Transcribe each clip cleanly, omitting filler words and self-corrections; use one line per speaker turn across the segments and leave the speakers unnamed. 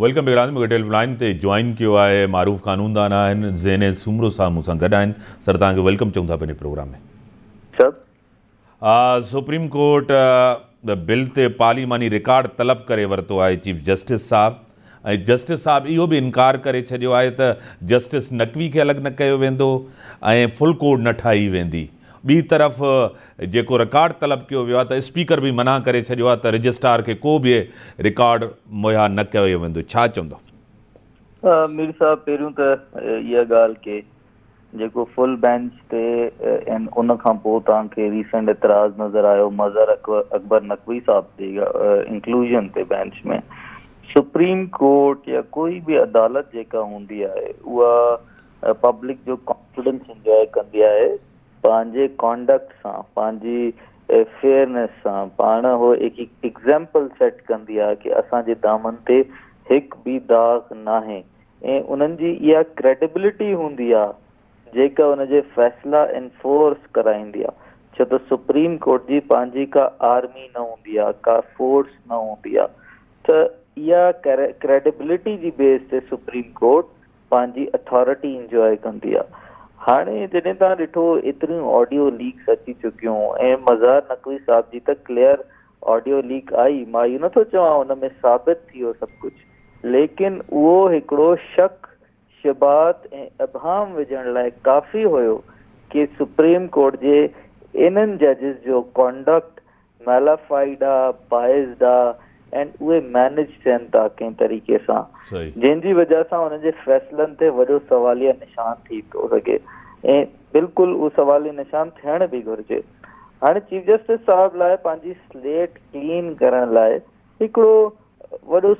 Welcome back ناظرين مون کي ٽيليفون لائين تي جوائن ڪيو آهي معروف قانوندان آهن زين سومرو صاحب مون سان گڏ آهن سر توهان کي welcome چئون ٿا پنهنجي پروگرام ۾.
سر.
سپريم ڪورٽ بل تي پارلياماني رڪارڊ طلب ڪري ورتو آهي چيف جسٽس صاحب ۽ جسٽس صاحب اهو به انڪار ڪري ڇڏيو آهي ته جسٽس نقوي کي الڳ نه ڪيو ويندو ۽ فل ڪورٽ نه ٺاهي ويندي ٻي طرف جيڪو رڪارڊ طلب ڪيو ويو آهي ته اسپيڪر به منع ڪري ڇڏيو آهي ته رجسٽرار کي ڪو به رڪارڊ مهيا نه ڪيو ويندو ڇا چوندو؟
مير صاحب پهريون ته اها ڳالهه ڪي جيڪو فل بينچ تي ۽ ان کان پوء توهان کي ريسنٽ اعتراض نظر آيو مظهر اڪبر نقوي صاحب جي انڪلوزن تي بينچ ۾ سپريم ڪورٽ يا ڪوئي به عدالت جيڪا هوندي آهي اها پبلڪ جو ڪانفيڊنس انجوائي ڪندي آهي پنهنجي ڪانڊڪٽ سان پنهنجي فيئرنيس سان پاڻ هو هڪ ايگزامپل سيٽ ڪندي آهي ڪي اسان جي دامن تي هڪ به داغ ناهي ۽ انهن جي اها ڪريڊيبلٽي هوندي آ جيڪا ان جي فيصلا انفورس ڪرائيندي آ ڇو ته سپريم ڪورٽ جي پنهنجي ڪا آرمي نه هوندي آ ڪا فورس نه هوندي آ ته اها ڪريڊيبلٽي جي بيس تي سپريم ڪورٽ پنهنجي اٿارٽي انجواء ڪندي آ هاڻي جڏهن توهان ڏٺو ايتريون آڊيو ليڪس اچي چڪيون ۽ مظهر نقوي صاحب جي ته ڪليئر آڊيو ليڪ آئي مان اهو نٿو چوان ان ۾ ثابت ٿي ويو سڀ ڪجهه ليڪن اهو هڪڙو شڪ، شبهات ۽ ابهام وجهڻ لاء ڪافي هيو ڪي سپريم ڪورٽ جي انهن ججز جو ڪانڊڪٽ ميلافائيڊ آ، بائسڊ آ ۽ اهي مينيج ٿين ٿا ڪنهن طريقي سان جنهن جي وجهه سان انهن جي فيصلن تي وڏو سواليه نشان ٿي ٿو سگهي ۽ بلڪل اهو سواليه نشان ٿيڻ به گهرجي. هاڻي چيف جسٽس صاحب لاء پنهنجي سليٽ ڪلين ڪرڻ لاء هڪڙو وڏو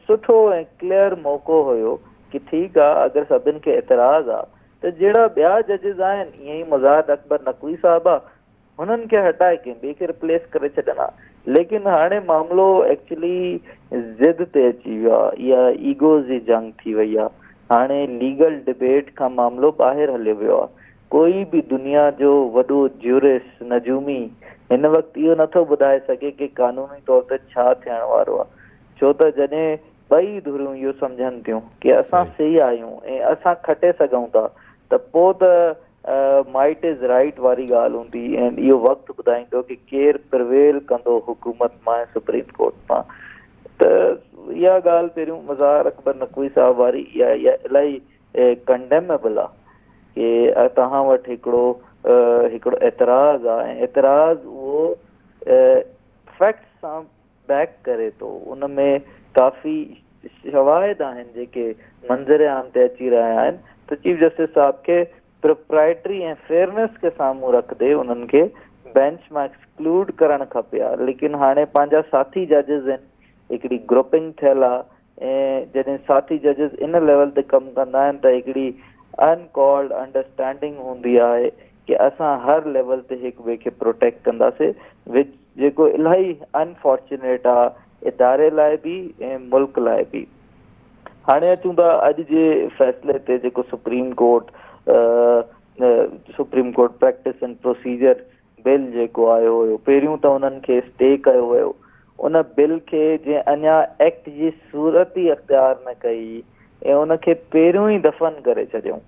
سٺو ۽ ڪليئر موقعو هيو ڪي ٺيڪ آ اگر سڀن کي اعتراض آ ته جهڙا ٻيا ججز آهن ائين ئي مظاهر اڪبر نقوي صاحب آ هنن کي هٽائي ڪنهن ٻئي کي رپليس ڪري ڇڏن ها ليڪن هاڻي معاملو ايڪچولي ضد تي اچي ويو آ اها ايگوز جي جنگ ٿي وئي آ هاڻي ليگل ڊبيٽ کان معاملو ٻاهر هليو ويو آ ڪوئي به دنيا جو وڏو جيورس، نجومي، هن وقت اهو نٿو ٻڌائي سگهي ڪي قانوني طور تي ڇا ٿيڻ وارو آهي. ڇو ته جڏهن ٻئي ڌريون اهو سمجهن ٿيون ڪي اسان صحيح آهيون ۽ اسان کٽي سگهون ٿا ته پوء ته مائٽ از رائيٽ واري ڳالهه هوندي ۽ اهو وقت ٻڌائيندو ڪي ڪير پرويل ڪندو حڪومت مان ۽ سپريم ڪورٽ مان. ته اها ڳالهه پهريون مظاهر اڪبر نقوي صاحب واري اها الاهي ڪنڊيميبل آ ڪي توهان وٽ هڪڙو هڪڙو اعتراض آ ۽ اعتراض اهو فيڪٽس سان بيڪ ڪري ٿو ان ۾ ڪافي شواهد آهن جيڪي منظر عام تي اچي رهيا آهن ته چيف جسٽس صاحب کي پروپرائٽري ۽ فيئرنيس کي سامهون رکندي انهن کي بينچ مان ايڪسڪلوڊ ڪرڻ کپي ها ليڪن هاڻي پنهنجا ساٿي ججز آهن هڪڙي گروپنگ ٿيل آ ۽ جڏهن ساٿي ججز ان ليول تي ڪم ڪندا آهن ته هڪڙي ان ڪالڊ انڊرسٽينڊنگ هوندي آهي ڪي اسان هر ليول تي هڪ ٻئي کي پروٽيڪٽ ڪنداسي وچ جيڪو الاهي انفارچونيٽ آ اداري لاء به ۽ ملڪ لاء به. هاڻي اچون ٿا اڄ جي فيصلي تي جيڪو supreme court supreme court practice and procedure bill جيڪو آيو هيو پهريون ته انهن کي اسٽي ڪيو ويو ان بل کي جنهن اڃا ايڪٽ جي صورت ئي اختيار نه ڪئي ۽ ان کي پهريون ئي دفن ڪري ڇڏيائون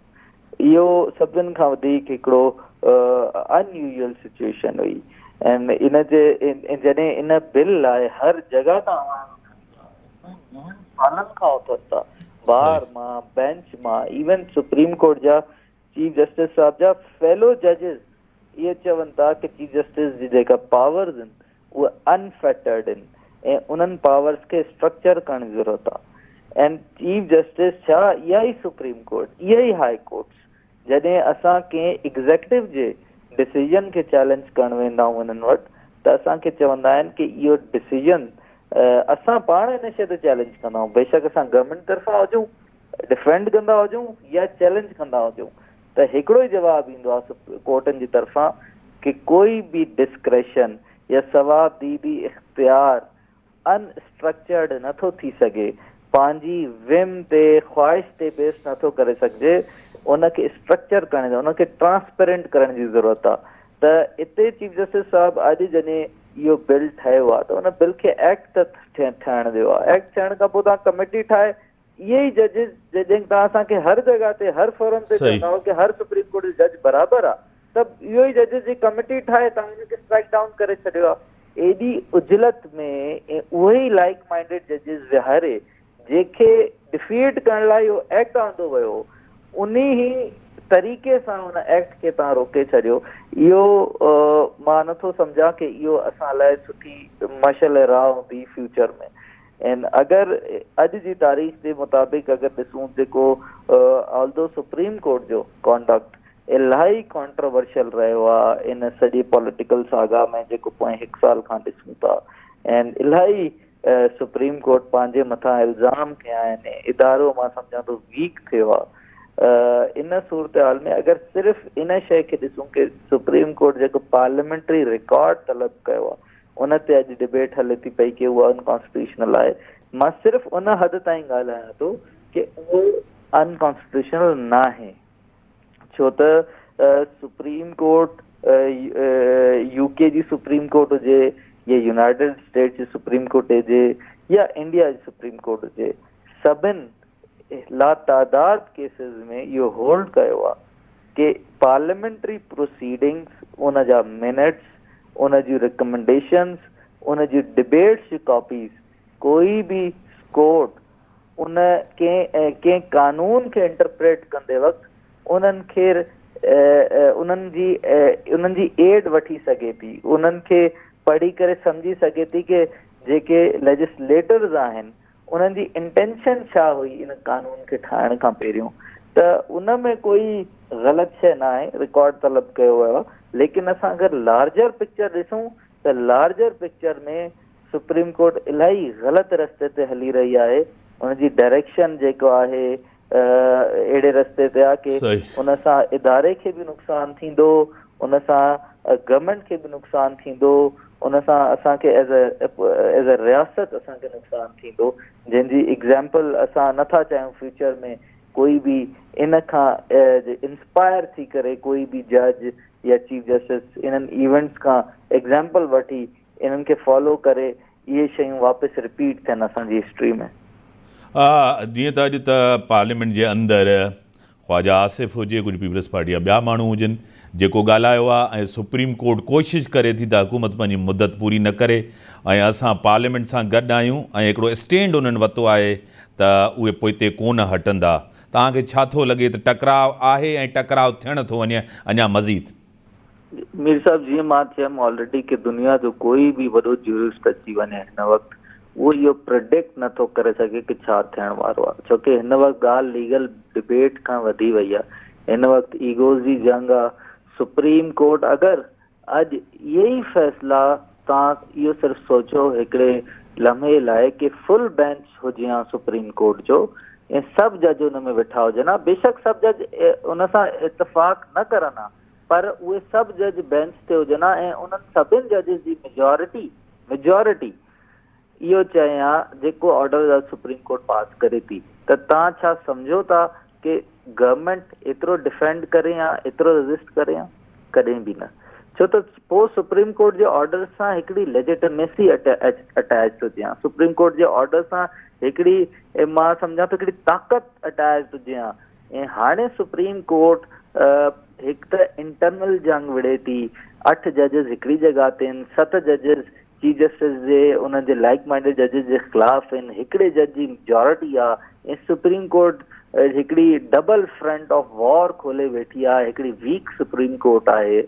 اهو سڀن کان وڌيڪ هڪڙو ان يوزل سچويشن هئي ۽ ان جي جڏهن ان بل لاء هر جڳهه تان آواز اٿن ٿا ۽ سالن کان اٿن ٿا بار مان بينچ مان ايون سپريم ڪورٽ جا چيف جسٽس صاحب جا فيلو ججز اهي چون ٿا ڪه چيف جسٽس جي جيڪا پاورز آهن اهي ان فيٽرڊ آهن ۽ انهن پاورز کي اسٽرڪچر ڪرڻ جي ضرورت آهي ۽ چيف جسٽس ڇا اها ئي سپريم ڪورٽ اها ئي هاء ڪورٽس جڏهن اسان ڪنهن ايگزيڪٽو جي ڊسيزن کي چئلينج ڪرڻ ويندا آهيون انهن وٽ ته اسان کي چوندا آهن ڪه اهو ڊسيزن اسان پاڻ ان شيء تي چئلينج ڪندا آهيون بيشڪ اسان گورنمينٽ طرفان هجون ڊفينڊ ڪندا هجون يا چئلينج ڪندا هجون ته هڪڙو ئي جواب ايندو آهي ڪورٽن جي طرفان ڪي ڪوئي به ڊسڪريشن يا صوابديدي اختيار ان اسٽرڪچرڊ نٿو ٿي سگهي، پنهنجي ويم تي خواهش تي بيس نٿو ڪري سگهجي، ان کي اسٽرڪچر ڪرڻ جي ان کي ٽرانسپيرنٽ ڪرڻ جي ضرورت آهي ته اتي چيف جسٽس صاحب اڄ جڏهن اهو بل ٺهيو آهي ته ان بل کي ايڪٽ ته ٺهڻ ڏيو ها، ايڪٽ ٿيڻ کان پوء توهان ڪميٽي ٺاهي اهي ئي ججز جڏهن توهان اسان کي هر جڳهه تي هر فورم تي چوندا هئو ڪي هر سپريم ڪورٽ جو جج برابر آهي ته اهو ئي ججز جي ڪميٽي ٺاهي توهان ان کي اسٽرائيڪ ڊائون ڪري ڇڏيو آهي. ايڏي اجلت ۾ ۽ اهي ئي لائيڪ مائنڊيڊ ججز ويهاري جيڪي ڊفيٽ ڪرڻ لاء اهو ايڪٽ آندو ويو هو انهي ئي طريقي سان ان ايڪٽ کي توهان روڪي ڇڏيو اهو مان نٿو سمجهان ڪي اهو اسان لاء سٺي مشعل راهه هوندي فيوچر ۾ ۽ اگر اڄ جي تاريخ جي مطابق اگر ڏسون جيڪو آلدو سپريم ڪورٽ جو ڪانڊڪٽ الاهي ڪانٽروورشل رهيو آهي ان سڄي پوليٽيڪل ساگا ۾ جيڪو پوئين هڪ سال کان ڏسون ٿا ۽ الاهي سپريم ڪورٽ پنهنجي مٿان الزام کنيا آهن ۽ ادارو مان سمجهان ٿو ويڪ ٿيو آهي ان صورتحال ۾ اگر صرف ان شيء کي ڏسون ڪي سپريم ڪورٽ جيڪو پارليامينٽري رڪارڊ طلب ڪيو آهي ان تي اڄ ڊبيٽ هلي ٿي پئي ڪي اهو ان ڪانسٽيٽيوشنل آهي مان صرف ان حد تائين ڳالهايان ٿو ڪي اهو ان ڪانسٽيٽيوشنل ناهي ڇو ته سپريم ڪورٽ يو ڪي جي سپريم ڪورٽ هجي يا يونائيٽيڊ اسٽيٽس جي سپريم ڪورٽ هجي يا انڊيا جي سپريم ڪورٽ هجي سڀن لاتعداد ڪيسز ۾ اهو هولڊ ڪيو آهي ڪي پارليامينٽري پروسيڊنگس ان جا منٽس ان جون ريڪمينڊيشنز ان جون ڊبيٽس جون ڪاپيز ڪوئي به ڪورٽ ان ڪنهن ڪنهن قانون کي انٽرپريٽ ڪندي وقت انهن کي انهن جي انهن جي ايڊ وٺي سگهي ٿي انهن کي پڙهي ڪري سمجهي سگهي ٿي ڪي جيڪي ليجسليٽرز آهن انهن جي انٽينشن ڇا هئي ان قانون کي ٺاهڻ کان پهريون ته ان ۾ ڪوئي غلط شيء نه آهي رڪارڊ طلب ڪيو ويو آهي ليڪن اسان اگر لارجر پڪچر ڏسون ته لارجر پڪچر ۾ سپريم ڪورٽ الاهي غلط رستي تي هلي رهي آهي ان جي ڊائريڪشن جيڪو آهي اهڙي رستي تي آهي ڪي ان سان اداري کي به نقصان ٿيندو ان سان گورنمينٽ کي به نقصان ٿيندو ان سان اسان کي ايز ايز اي رياست اسان کي نقصان ٿيندو جنهن جي ايگزامپل اسان نٿا چاهيون فيوچر ۾ ڪوئي به ان کان انسپائر ٿي ڪري ڪوئي به جج يا چيف جسٽس انهن ايونٽس کان ايگزامپل وٺي انهن کي فالو ڪري اهي شيون واپس رپيٽ ٿين اسان جي هسٽري ۾.
جيئن ته اڄ ته پارليامينٽ جي اندر خواجا آصف هجي ڪجهه پيپلز پارٽي جا ٻيا ماڻهو هجن جيڪو ڳالهايو آهي ۽ سپريم ڪورٽ ڪوشش ڪري ٿي ته حڪومت پنهنجي مدت پوري نه ڪري ۽ اسان پارليامينٽ سان گڏ آهيون ۽ هڪڙو اسٽينڊ انهن وتو آهي ته اهي پوئتي ڪونه هٽندا توهان کي ڇا ٿو لڳي ته ٽڪراء آهي ۽ ٽڪراء ٿيڻ ٿو وڃي اڃا مزيد؟
مير صاحب جيئن مان چيم آلريڊي ڪي دنيا جو ڪوئي به وڏو جيورسٽ اچي وڃي هن وقت اهو اهو پريڊڪٽ نه ٿو ڪري سگهي ڪي ڇا ٿيڻ وارو آهي ڇو ڪي هن وقت ڳالهه ليگل ڊبيٽ کان وڌي وئي آهي هن وقت ايگوز جي جنگ آهي سپريم ڪورٽ اگر اڄ اهي ئي فيصلا توهان اهو صرف سوچو هڪڙي لمحي لاء ڪي فل بينچ هجي ها سپريم ڪورٽ جو ۽ سڀ جج ان ۾ ويٺا هجن ها بيشڪ سڀ جج ان سان اتفاق نه ڪرن ها پر اهي سڀ جج بينچ تي هجن ها ۽ انهن سڀن ججز جي ميجارٽي Majority اهو چئي ها جيڪو آرڊر اڄ سپريم ڪورٽ پاس ڪري ٿي ته توهان ڇا سمجهو ٿا ڪي گورنمينٽ ايترو ڊفينڊ ڪري ها ايترو ريزسٽ ڪري ها ڪڏهن به نه ڇو ته پوء سپريم ڪورٽ جي آرڊر سان هڪڙي ليجيٽميسي اٽيچ هجي ها سپريم ڪورٽ جي آرڊر سان هڪڙي مان سمجهان ٿو هڪڙي طاقت اٽيچ هجي ها ۽ هاڻي سپريم ڪورٽ هڪ ته انٽرنل جنگ وڙهي ٿي، اٺ ججز هڪڙي جڳهه تي آهن، ست ججز چيف جسٽس جي انهن جي لائيڪ مائنڊيڊ ججز جي خلاف آهن، هڪڙي جج جي ميجارٽي آهي ۽ سپريم ڪورٽ هڪڙي ڊبل فرنٽ آف وار کولي ويٺي آهي، هڪڙي ويڪ سپريم ڪورٽ آهي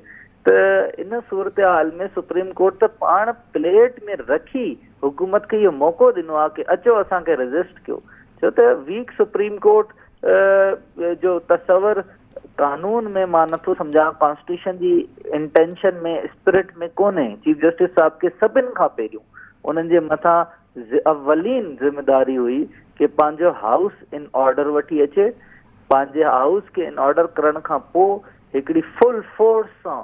ته ان صورتحال ۾ سپريم ڪورٽ ته پاڻ پليٽ ۾ رکي حڪومت کي اهو موقعو ڏنو آهي ڪي اچو اسان کي ريزسٽ ڪيو ڇو ته ويڪ سپريم ڪورٽ جو تصور قانون ۾ مان نٿو سمجهان ڪانسٽيٽيوشن جي انٽينشن ۾ اسپرٽ ۾ ڪونهي چيف جسٽس صاحب کي سڀن کان پهريون انهن جي مٿان اولين ذميداري هئي ڪي پنهنجو هائوس ان آرڊر وٺي اچي پنهنجي هائوس کي ان آرڊر ڪرڻ کان پوء هڪڙي فل فورس سان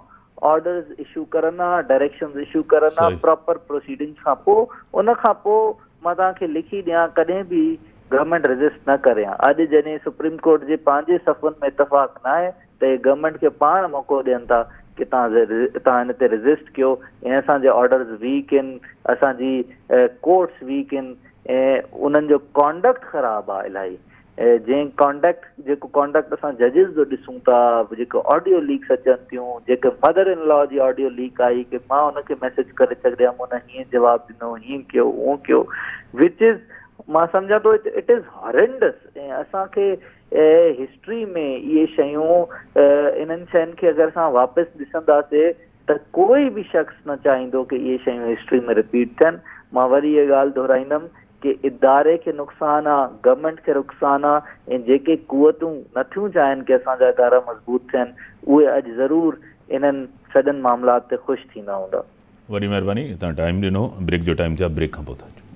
آرڊرز اشو ڪرن ها ڊائريڪشنز اشو ڪرن ها پراپر پروسيڊنگز کان پوء ان کان پوء مان توهان کي لکي ڏيان ڪڏهن به گورنمينٽ ريزسٽ نه ڪري ها. اڄ جڏهن سپريم ڪورٽ جي پنهنجي صفن ۾ اتفاق ناهي ته اهي گورنمينٽ کي پاڻ موقعو ڏين ٿا ڪي توهان هن تي ريزسٽ ڪيو ۽ اسان جا آرڊرز ويڪ آهن، اسان جي ڪورٽس ويڪ آهن ۽ انهن جو ڪانڊڪٽ خراب آهي الاهي. جنهن ڪانڊڪٽ جيڪو ڪانڊڪٽ اسان ججز جو ڏسون ٿا، جيڪو آڊيو ليڪس اچن ٿيون، جيڪي مدر ان لا جي آڊيو ليڪ آئي ڪي مان ان کي ميسيج ڪري ڇڏيم ان هيئن جواب ڏنو هيئن ڪيو هونئن ڪيو وچ از مان سمجهان ٿو it is هارينڊس ۽ اسان کي هسٽري ۾ اهي شيون انهن شين کي اگر اسان واپس ڏسنداسي ته ڪوئي به شخص نه چاهيندو ڪي اهي شيون هسٽري ۾ رپيٽ ٿين. مان وري اها ڳالهه دهرائيندم ڪي اداري کي نقصان آ، گورنمينٽ کي نقصان آ ۽ جيڪي قوتون نٿيون چاهين ڪي اسان جا ادارا مضبوط ٿين اهي اڄ ضرور انهن سڄن معاملات تي خوش ٿيندا هوندا.
وڏي مهرباني توهان ٽائيم ڏنو بريڪ جو ٽائيم ٿيو آهي بريڪ کان پوء ٿا اچون.